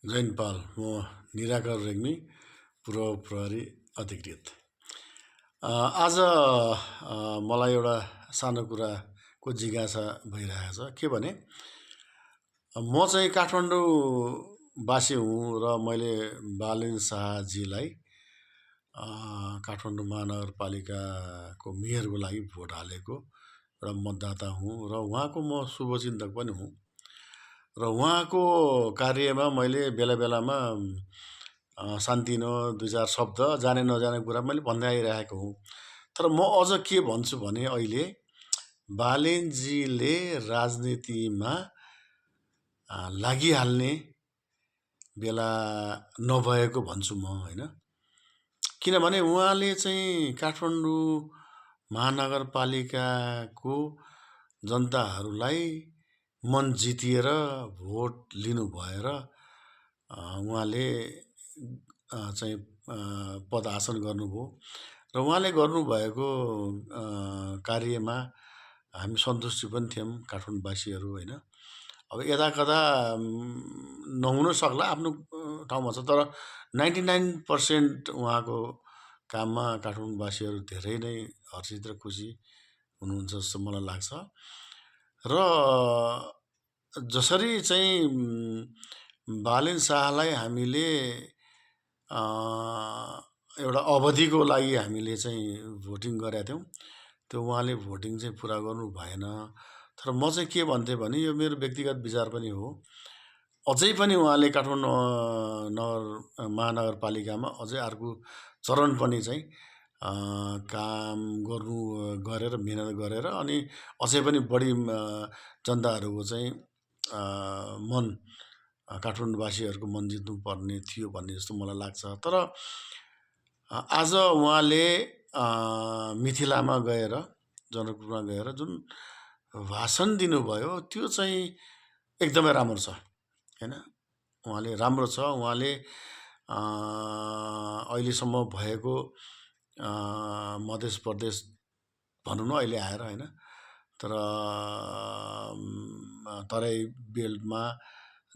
जैनपाल म निराकार रेग्मी पूर्व प्रहरी अधिकृत। आज मलाई एउटा सानो कुराको जिज्ञासा भइरहेको छ। के भने म चाहिँ काठमाडौँवासी हुँ र मैले बालेन शाहजीलाई काठमाडौँ महानगरपालिकाको मेयरको लागि भोट हालेको एउटा मतदाता हुँ र उहाँको म शुभचिन्तक पनि हुँ र उहाँको कार्यमा मैले बेला बेलामा सानतिनो दुई चार शब्द जाने नजाने कुरा मैले भन्दै आइरहेको हुँ। तर म अझ के भन्छु भने अहिले बालेनजीले राजनीतिमा लागिहाल्ने बेला नभएको भन्छु म, होइन। किनभने उहाँले चाहिँ काठमाडौँ महानगरपालिकाको जनताहरूलाई मन जितिएर भोट लिनु भएर उहाँले चाहिँ पद हासन गर्नुभयो र उहाँले गर्नुभएको कार्यमा हामी सन्तुष्टि पनि थियौँ काठमाडौँवासीहरू, होइन। अब यदाकदा नहुन सक्ला, आफ्नो ठाउँमा छ, तर 99% उहाँको काममा काठमाडौँवासीहरू धेरै नै हर्षित र खुसी हुनुहुन्छ जस्तो मलाई लाग्छ। र जसरी चाहिँ बालेन शाहलाई हामीले एउटा अवधिको लागि हामीले चाहिँ भोटिङ गरेका थियौँ, त्यो उहाँले भोटिङ चाहिँ पुरा गर्नु भएन। तर म चाहिँ के भन्थेँ भने यो मेरो व्यक्तिगत विचार पनि हो, अझै पनि उहाँले काठमाडौँ महानगरपालिकामा अझै अर्को चरण पनि चाहिँ काम गर्नु गरेर मिहिनेत गरेर अनि अझै पनि बढी जनताहरूको चाहिँ मन काठमाडौँवासीहरूको मन जित्नु पर्ने थियो भन्ने जस्तो मलाई लाग्छ। तर आज उहाँले मिथिलामा गएर, जनकपुरमा गएर जुन भाषण दिनुभयो त्यो चाहिँ एकदमै राम्रो छ, होइन। उहाँले राम्रो छ, उहाँले अहिलेसम्म भएको मधेस प्रदेश भनौँ न अहिले आएर, होइन, तर तराई बेल्टमा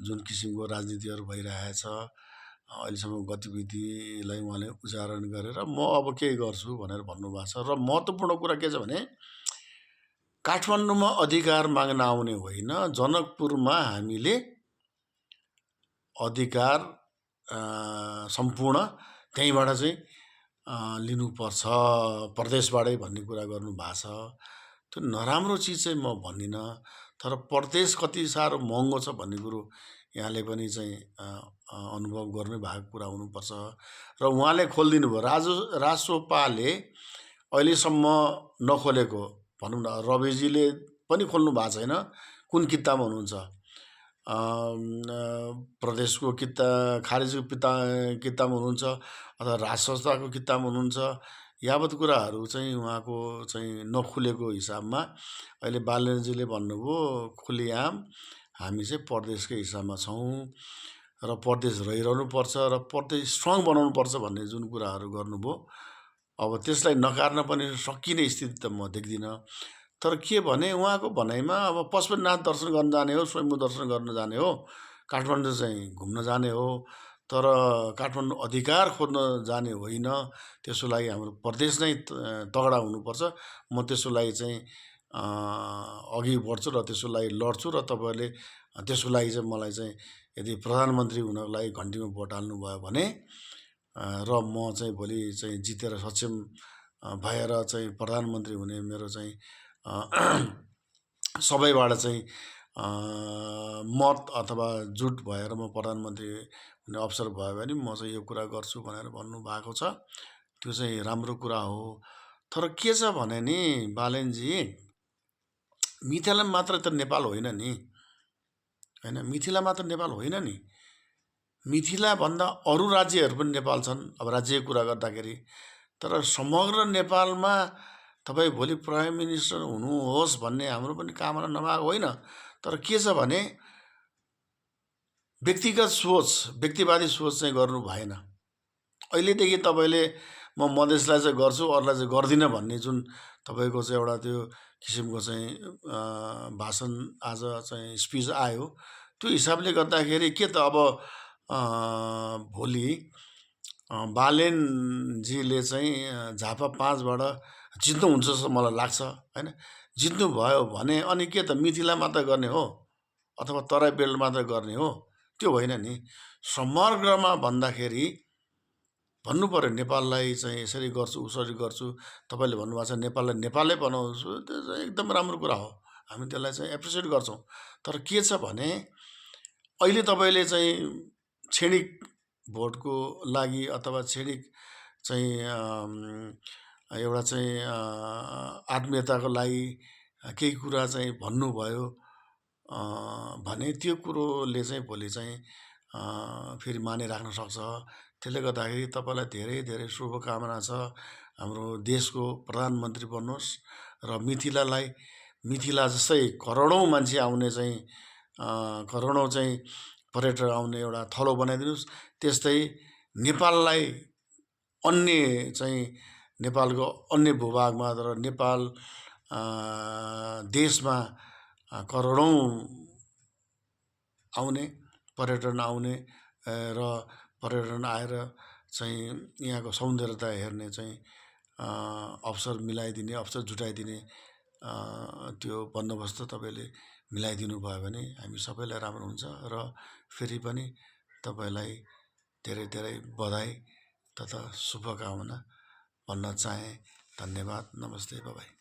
जुन किसिमको राजनीतिहरू भइरहेछ अहिलेसम्म गतिविधिलाई उहाँले उच्चारण गरेर म अब के गर्छु भनेर भन्नुभएको छ। र महत्त्वपूर्ण कुरा के छ भने काठमाडौँमा अधिकार माग्न आउने होइन, जनकपुरमा हामीले अधिकार सम्पूर्ण त्यहीँबाट चाहिँ लिनुपर्छ, प्रदेशबाटै भन्ने कुरा गर्नुभएको छ। त्यो नराम्रो चिज चाहिँ म भन्दिनँ, तर प्रदेश कति साह्रो महँगो छ भन्ने कुरो यहाँले पनि चाहिँ अनुभव गर्नु भएको कुरा हुनुपर्छ। र उहाँले खोलिदिनु भयो, राजसोपाले अहिलेसम्म नखोलेको भनौँ न, रविजीले पनि खोल्नु भएको छैन, कुन किताबमा हुनुहुन्छ, प्रदेशको खारेजको किताबमा हुनुहुन्छ अथवा राज संस्थाको किताबमा हुनुहुन्छ, यावत कुराहरू चाहिँ उहाँको चाहिँ नखुलेको हिसाबमा अहिले बालेनजीले भन्नुभयो खुलेआम हामी चाहिँ प्रदेशकै हिसाबमा छौँ र प्रदेश रहिरहनु पर्छ र प्रदेश स्ट्रङ बनाउनु पर्छ भन्ने जुन कुराहरू गर्नुभयो, अब त्यसलाई नकार्न पनि सकिने स्थिति त म देख्दिनँ। तर के भने उहाँको भनाइमा अब पशुपतिनाथ दर्शन गर्न जाने हो, स्वयम्भू दर्शन गर्न जाने हो, काठमाडौँ चाहिँ घुम्न जाने हो, तर काठमाडौँ अधिकार खोज्न जाने होइन। त्यसको लागि हाम्रो प्रदेश नै तगडा हुनुपर्छ। म त्यसको लागि चाहिँ अघि बढ्छु र त्यसको लागि लड्छु र तपाईँहरूले त्यसको लागि चाहिँ मलाई चाहिँ यदि प्रधानमन्त्री हुनको लागि घन्टीमा भोट हाल्नुभयो भने र म चाहिँ भोलि चाहिँ जितेर सक्षम भएर चाहिँ प्रधानमन्त्री हुने मेरो चाहिँ सबैबाट चाहिँ मत अथवा जुट भएर म प्रधानमन्त्री हुने अवसर भयो भने म चाहिँ यो कुरा गर्छु भनेर भन्नुभएको छ। त्यो चाहिँ राम्रो कुरा हो। तर के छ भने नि बालेनजी, मिथिला मात्र त नेपाल होइन नि, होइन, मिथिला मात्र नेपाल होइन नि, मिथिलाभन्दा अरू राज्यहरू पनि नेपाल छन्। अब राज्यको कुरा गर्दाखेरि, तर समग्र नेपालमा तपाईँ भोलि प्राइम मिनिस्टर हुनुहोस् भन्ने हाम्रो पनि कामना नभएको होइन। तर के छ भने व्यक्तिगत सोच, व्यक्तिवादी सोच चाहिँ गर्नु भएन। अहिलेदेखि तपाईँले म मधेसलाई चाहिँ गर्छु अरूलाई चाहिँ गर्दिनँ भन्ने जुन तपाईँको चाहिँ एउटा त्यो किसिमको चाहिँ भाषण आज चाहिँ स्पिच आयो, त्यो हिसाबले गर्दाखेरि के त अब भोलि बालेनजीले चाहिँ झापा 5बाट जित्नुहुन्छ जस्तो मलाई लाग्छ होइन। जित्नुभयो भने अनि के त मिथिला मात्र गर्ने हो अथवा तराई बेल्ट मात्र गर्ने हो? त्यो होइन नि। समग्रमा भन्दाखेरि भन्नु पऱ्यो नेपाललाई चाहिँ यसरी गर्छु उसरी गर्छु। तपाईँले भन्नुभएको छ नेपाललाई नेपालै बनाउँछु, त्यो चाहिँ एकदम राम्रो कुरा हो, हामी त्यसलाई चाहिँ एप्रिसिएट गर्छौँ। तर के छ भने अहिले तपाईँले चाहिँ क्षणिक भोटको लागि अथवा क्षणिक चाहिँ एउटा चाहिँ आत्मीयताको लागि केही कुरा चाहिँ भन्नुभयो भने त्यो कुरोले चाहिँ भोलि चाहिँ फेरि मानिराख्न सक्छ। त्यसले गर्दाखेरि तपाईँलाई धेरै धेरै शुभकामना छ। हाम्रो देशको प्रधानमन्त्री बन्नुहोस् र मिथिला जस्तै करोडौँ मान्छे आउने चाहिँ करोडौँ चाहिँ पर्यटक आउने एउटा थलो बनाइदिनुहोस्। त्यस्तै नेपाललाई अन्य चाहिँ नेपालको अन्य भूभागमा र नेपाल देशमा करोडौँ आउने पर्यटन आउने र पर्यटन आएर चाहिँ यहाँको सौन्दर्यता हेर्ने चाहिँ अवसर मिलाइदिने, अवसर जुटाइदिने त्यो बन्दोबस्त तपाईँले मिलाइदिनु भयो भने हामी सबैलाई राम्रो हुन्छ। र फेरि पनि तपाईँलाई धेरै धेरै बधाई तथा शुभकामना भन्न चाहेँ। धन्यवाद, नमस्ते, बाई।